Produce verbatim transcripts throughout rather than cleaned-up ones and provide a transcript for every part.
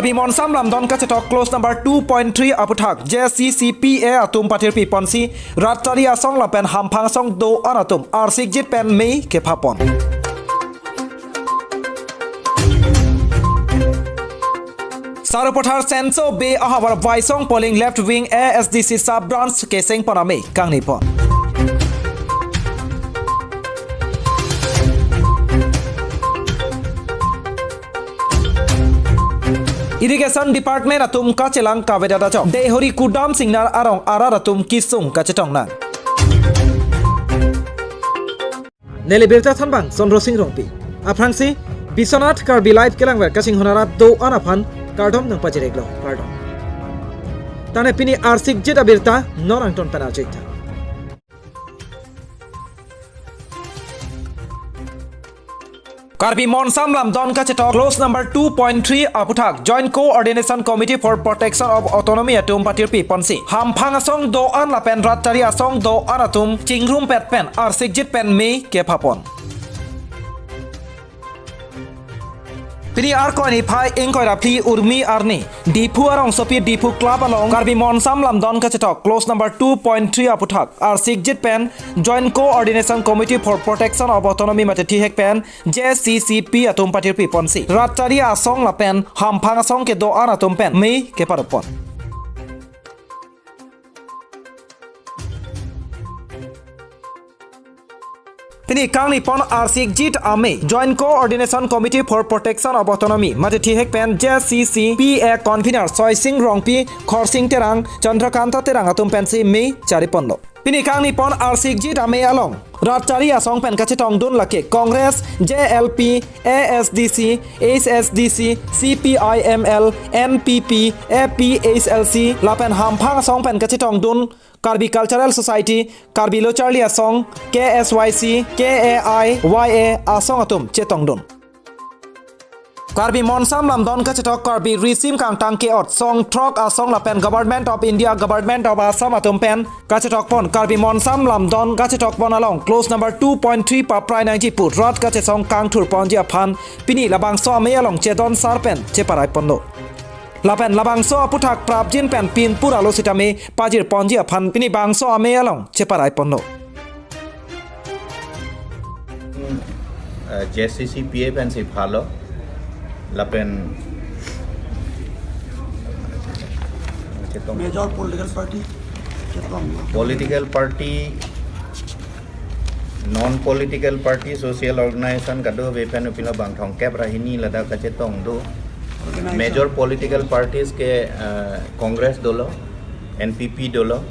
Karbi Monsam Lamdon Kachetok clause number two point three aphuthak J C C P A atum pathirpi ponsi rat chari asong lapen hamphang asong do-an atum arsikjit pen mei kepha pon. Sarupathar Senso Bey ahavar Vaisong polling left wing A S D C sub branch keseng pon amei kangni pon. Irrigation Department atum kachelang kavedet ajok Deihori Kudam Singnar arong arat atum kesung kachetong nang. Neli birta thanbang Chandra Singh Rongpi. Aphrangsi Biswanath Karbi Live kelangver kachinghon arat do-an aphan kardom nangpachiriklo, kardom. Tane pini arsikjit abirta non angton pen arjitha. Karbi Monsam Lamdon Kachetok clause number two point three aphuthak Joint Coordination Committee for Protection of Autonomy atum pathirpi ponsi hamphang asong do-an lapen rat chari asong do-an atum chingrumpet pen arsikjit pen mei kepha pon. Pini Arkoi niphai ingkoi ra phli urmi arni Diphu arongsopi Diphu Club along Karbi Monsam Lamdon Kachetok clause number two point three aphuthak arsikjit pen Joint Coordination Committee for Protection of Autonomy mate thihek pen J C C P atum pathirpi ponsi rat chari asong lapen hamphang asong kedo-an atum pen mei keparupon. Pini kangni pon arsikjit amei Joint Coordination Committee for Protection of Autonomy mate thihek pen J C C P A convener Soising Rongpi, Khorsing Terang, Chandrakanta Terang atum pensi mei chari ponlo. Pini kangni pon arsikjit amei along rat chari asong pen kachetongdun lake Congress, J L P, A S D C, H S D C, C P I M L, N P P, A P H L C lapen hamphang asong pen kachetongdun Karbi Cultural Society, Karbi Lo Charli Asong, K S Y C, K A I Y A asong atum chetongdun. Karbi Monsam Lamdon Kachetok Karbi Risim Kangtang Keot Song Throk Asong lapen Government of India, Government of Assam atum pen kachetok pon Karbi Monsam Lamdon kachetok pon along clause number two point three paprai nangji pu rat kachesong kangthur ponji aphan pini labangso amei along chedon sar pen cheparai ponlo. Lapen labangso aphuthak prapjin pen pinpur alo sitame pajir ponji aphan pini bangso amei along cheparai ponlo. Eh, J C C P A pensi phalo lapen chetong Major political party. Chetong. Political party, non political party, social organization kadokave pen upilo bang thomkep ra hini ladak kachetong do. Major political parties ke, eh, Congress dolo, N P P dolo,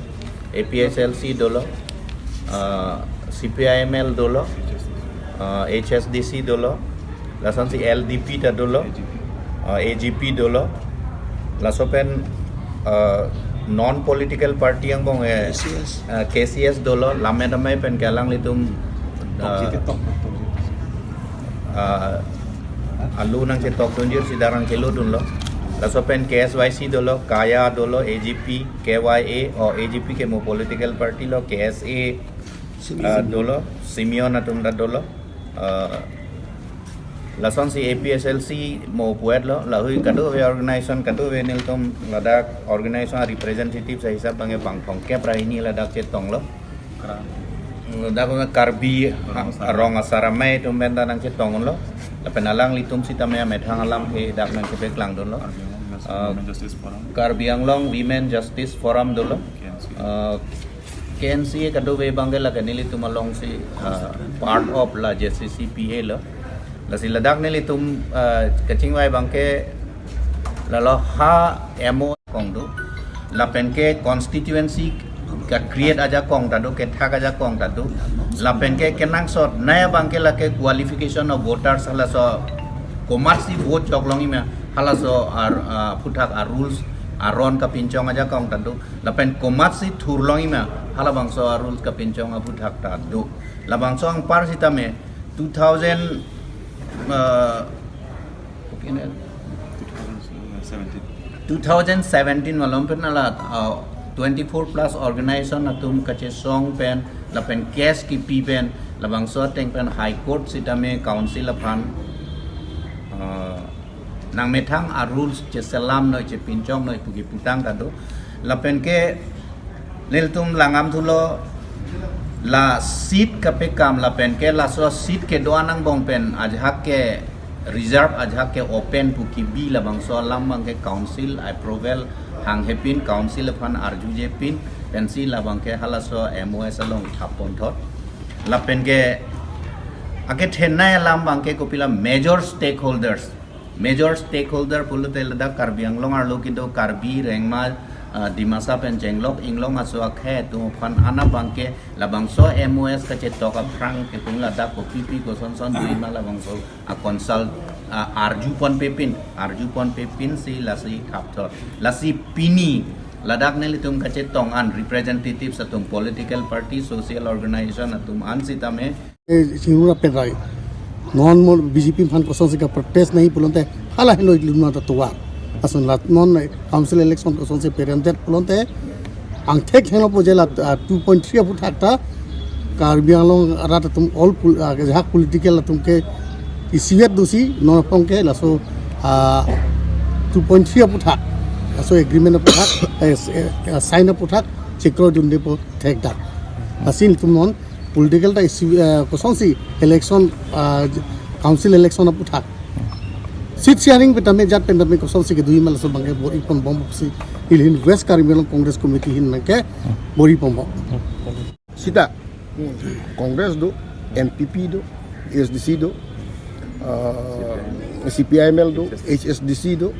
A P H L C dolo, eh, C P I M L dolo, eh, H S D C dolo, lasonsi L D P ta dolo, eh, A G P dolo, laso pen, eh, non political party angbong, eh, K C S. eh, K C S dolo, lammet amei pen ke alanglitum, eh, eh, alu nangchetokdunjir si dak nangkelodunlo. Laso pen K S Y C dolo, Kaya dolo, A G P, K Y A, o A G P ke mo political party lo, K S A, ah, dolo, Simeon atum ta dolo. Ah, lasonsi A P H L C mo puet lo, lahui kadokave organization, kadokave nelitum ladak organization representative sa hisap bangke bang thomkep ra hini ladak chetonglo. Dak Karbi, ah, rong asar amei atum pen ta nangchetonglo. Lapen alanglitum sitame amethang alam ke dak nangchepaklangdunlo. Ah, Karbi Anglong Women Justice Forum dolo. Ah, K N C A kadokave bangke lake nelitum alongsi, ah, part of la J C C P A lo. Lasi ladak nelitum, ah, kachingvai bangke lalo ha M O kong do. Lapen ke constituency kacreate ajakong ta do, kethak ajakong ta do. Lapen ke kenangsot naya bangke lake qualification of voters halaso komatsi vote choklongji ma halaso ar, ah, aphuthak a rules aron kapinchong ajakong ta do. Lapen komatsi thurlongji ma halabangso a rules kapinchong aphuthak ta do. Labangso anpar sitame two thousand, ah, two thousand seventeen malom pen hala, ah, twenty-four plus organization atum kachesong pen lapen case kipi pen labangso ateng pen High Court sitame council aphan, ah, Nangmethang a rules cheselam noi, chepinchong noi pu keputang ta do. Lapen ke nelitum langdam thulo, la seat kapekam lapen ke laso seat kedo-an angbong pen ajahak ke reserve, ajahak ke open pu kebi labangso alam abang ke council approval hanghe pin, council aphan arjuje pin pensi labang ke halaso M O S along thap ponthot. Lapen ke akethenei alam abang ke kopilo major stakeholders. Major stakeholder pulote ladak Karbi Anglong arlo kedo Karbi, Rengma, ah, Dimasa pen chenglok inglong aso akhei atum aphan ana abang ke labangso M O S kachetok aphrang ke pun ladak kopipi kosonson dui ma labangso a consult, ah, arju ponpe pin, arju ponpe pinsi lasi thapthot. Lasi pini ladak nelitum kachetong an representatives atum, political party, social organization atum an sitame, Eh, Sinura Pedrai. Non mo B J P aphan kosonsi kaprotest nangji pulote hala henlo ilun mata tovar. Ason la non, eh, council election kosonsi peremdet pulote angthek henlo po je la, ah, two point three aphuthak ta Karbi Anglong arat atum all pol-, ah, kejahak political atum ke isivet dosi non apong ke laso, ah, two point three aphuthak, laso agreement aphuthak, eh, s-, eh, sign aphuthak chekro dunde po thekdak. Lasi nelitum non political ta issue, eh, kosonsi election, ah, council election aphuthak seat sharing pen tame jat pen tame kosonsi kedui ma laso abang ke bor-i ponbom pusi neli ahin West Karbi Anglong Congress Committee ahin abang ke bor-i ponbom. Sita Congress do, N P P do, A S D C do, ah, C P I M L do, H S D C do,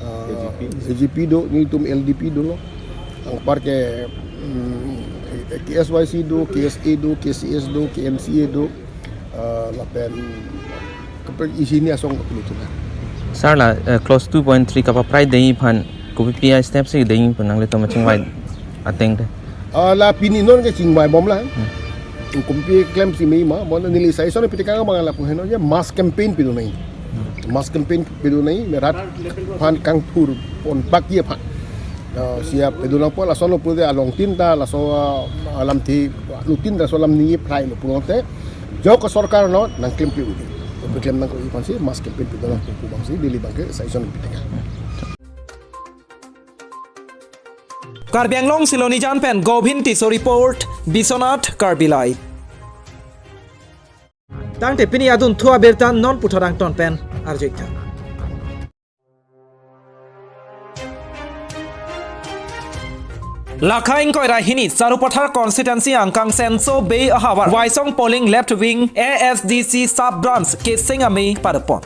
ah, A G P do, nelitum L D P dolo. Anpar ke, mm, K S Y C do, K S A do, K C S do, K M C A do, ah, lapen kaprek isi ni asong kapulutunan. Sir, la, eh, clause two point three kapaprai dei aphan kopi pi a-step si dei pu nanglitum chingvai ateng te? Ah, la pini non ke chingvai bom la. Hmm. Kopi klem si mei ma, bon neli sai son pitikang abang lapu henlo je mass campaign pidun nangji. Mass campaign pidun nangji, me rat aphan kangthur pon bak ye aphan. Ah, sia pidun nangpo lason lo pulote along tin ta laso, ah, alamthe, lu tin ta laso alam ningje phrailo pulote jok sorkar lo nangklempi udi. Keklem nangkok-i aphansi mass campaign pidun nangpo pu abangsi neli abang ke sai son pitikang. Karbi Anglong Silonijan pen Govin Tisso report, Biswanath Karbi Live. Tangte pini adunthu abirta non puthot angton pen arju-iktha. Lakha ingkoi ra hini Sarupathar constituency angkang Senso Bey ahavar Waisong Polling Left Wing A S D C sub branch keseng amei padopon.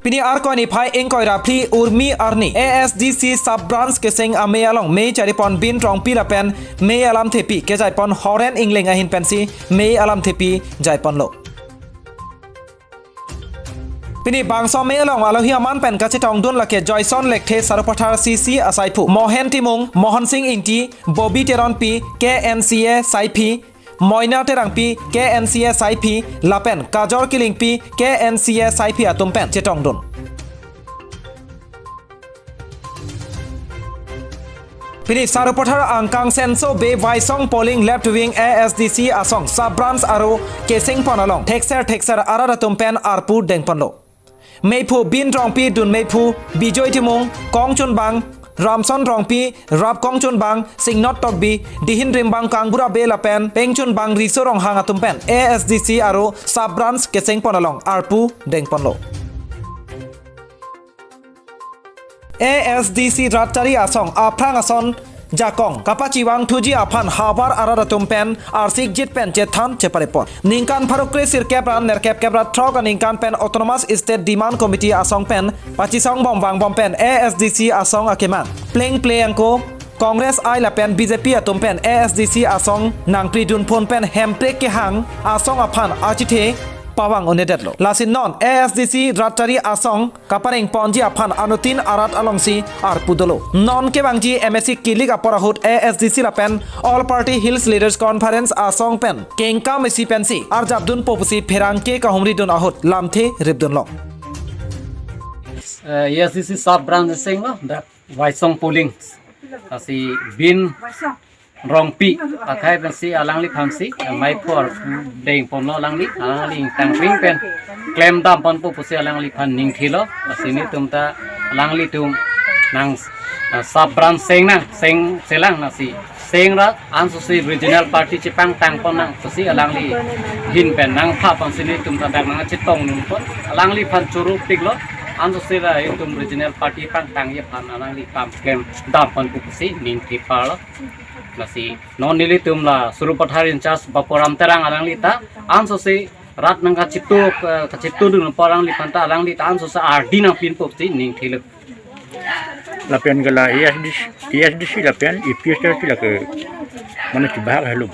Pini Arkoi niphai ingkoi ra phli urmi arni A S D C sub branch keseng amei along mei charipon Bin Rongpi lapen mei alamthepi kejaipon Horen Engleng ahin pensi mei alamthepi jaiponlo. Pini bangso mei along alohi aman pen kachetongdun lake Joyson Lekthe Sarupathar C C asaiphu, Mohen Timung, Mohon Sing Ingti, Bobby Teronpi, K N C A saiphi, Moina Terangpi, K N C A saiphi, lapen Kajor Killingpi, K N C A saiphi atum pen chetongdun. Pini Sarupathar angkang Senso Bey Waisong Polling Left Wing A S D C asong sub branch aro kesengpon along thekser thekser arat atum pen arpu dengponlo. Meiphu Bin Rongpi dun meiphu Bijoy Timung, Kongchunbang Ramson Rongpi, Rap Kongchunbang Singnot Tokbi, Dihin Rimbang Kangbura Bey lapen Pengchunbang Riso Ronghang atum pen A S D C aro sub branch kesengpon along arpu dengponlo. A S D C rat chari asong aphrang ason jakong kapachivangthuji aphan havar arat atum pen arsikjit pen chethan cheparepon. Ningkan pharo kre sirkep ra nerkep kep ra throk aningkan pen Autonomous State Demand Committee asong pen pachisong bom vangbom pen A S D C asong akemang plengple angko Congress I lapen B J P atum pen A S D C asong nangpridunphun pen Hemprek kehang asong aphan achithe pavang un'edetlo. Lasi non A S D C rat chari asong kaparengponji aphan anuttin arat alongsi arpu dolo. Non kevangji M A C kilik apor ahut A S D C lapen All Party Hills Leaders Conference asong pen kengkam isi pensi arjapdunpo pusi pherangke kahumridun ahut lamthe ripdunlong. Eh, A S D C sub branch senglo, dak Waisong Polling. Lasi Bin Rongpi akhai pensi alangliphansi, eh, maipor deng ponlo alangli, alangli ingtangpring pen klemdam ponpo pusi alangliphan ningthilo, lasi nelitum ta alanglitum nang, eh, sub branch seng nang, seng selang nasi, seng ra ansose regional party chepangtang pon nang pusi alangli ahin pen nangpha ponsi nelitum ta dak nangchetong nung pon, alangliphan choro piklo, ansose ra itum regional party pangtangji aphan alangli kam klemdam ponpo pusi ningthi parlo. Lasi non nelitum la Sarupathar in-charge Bapuram Terang alangli ta ansose rat nangkachitu, eh, kachitudun pu alangliphan ta alangli ta ansose ardi nangpinpo pusi ningthilo. Lapen ke la A S D C, A S D C lapen A P H L C lake mane chibahak helo.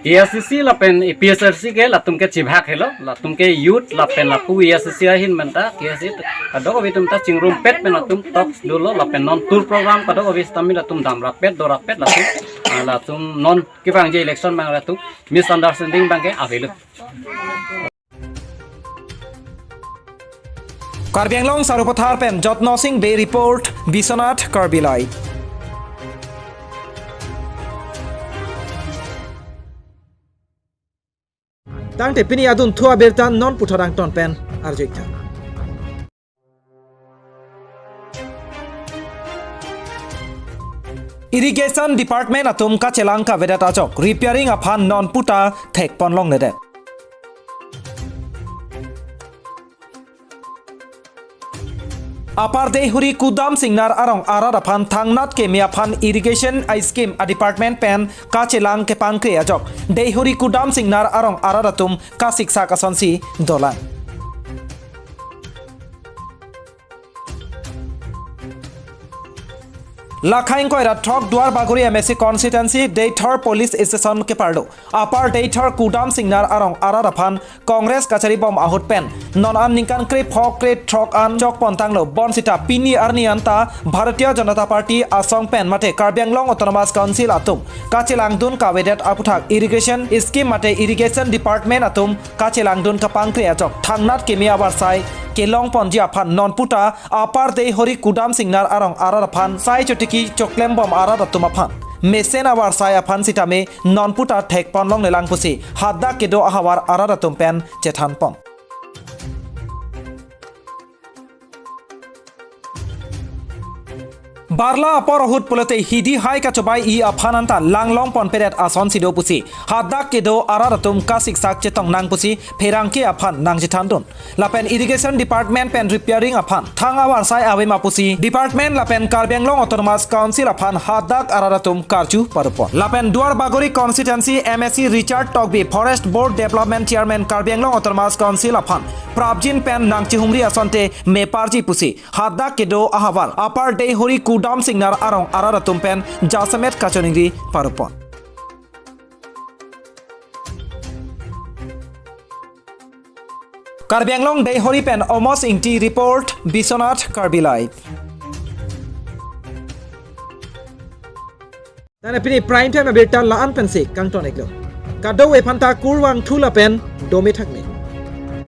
A S D C lapen A P H L C ke latum ke chibahak helo, latum ke youth lapen lapu A S D C ahin pen ta, A S D C kadokave atum ta chingrumpet pen latum talks dolo, lapen non tour program kadokave sitame latum damrapet dorapet latum, ah, latum non kevangji election abang latum misunderstanding abangke avelo. Karbi Anglong Sarupathar pen Jotno Singh Bey report, Biswanath Karbi Live. Tangte pini adunthu abirta non puthot angton pen arju-ik tha. Irrigation Department atum kachelang kavedet ajok repairing aphan non puta thek ponlongledet. Upper Deihori Kudam Singnar arong arat aphan thangnat keme aphan irrigation a-scheme a-department pen kachelang kepangkre ajok Deihori Kudam Singnar arong arat atum kasiksak asonsi dolang. Lakhai ingkoi ra throk Duar Bagori M A C constituency Deithor police station keparlo Upper Deithor Kudam Singnar arong arat aphan Congress kachari bom ahut pen non an ningkan krepho krethrok an chok pontanglo, bonsita pini arni anta Bharatiya Janata Party asong pen mate Karbi Anglong Autonomous Council atum kachelangdun kavedet aputhak irrigation scheme mate irrigation department atum kachelangdun kapangkre ajok thangnat keme avarsai kelong ponji aphan non puta Upper Deihori Kudam Singnar arong arat aphan sai chotiki choklem bom arat atum aphan mesen avarsai aphan sitame non puta thek ponlonglelang pusi hadak kedo ahavar arat atum pen chethan pon. Barla apor ahut pulote hidi hai kachobei aphan anta langlong ponpedet asonsi do pusi hadak kedo arat atum kasiksak chetong nang pusi pherangke aphan nangchethandun. Lapen Irrigation Department pen repairing aphan thang avarsai avema pusi department lapen Karbi Anglong Autonomous Council aphan hadak arat atum karju parupon. Lapen Duar Bagori constituency M A C Richard Tokbi, Forest Board Development Chairman Karbi Anglong Autonomous Council aphan prapjin pen nangchihumri asonte meparji pusi hadak kedo ahavar Upper Deihori Kudam Singnar arong arat atum pen jasemet kachoningri parupon. Karbi Anglong Deihori pen Omos Ingti report, Biswanath Karbi Live. Nana pini prime time abirta la-an pensi kangton-iklo. Kadokave aphanta kurvangthu lapen dome thakme.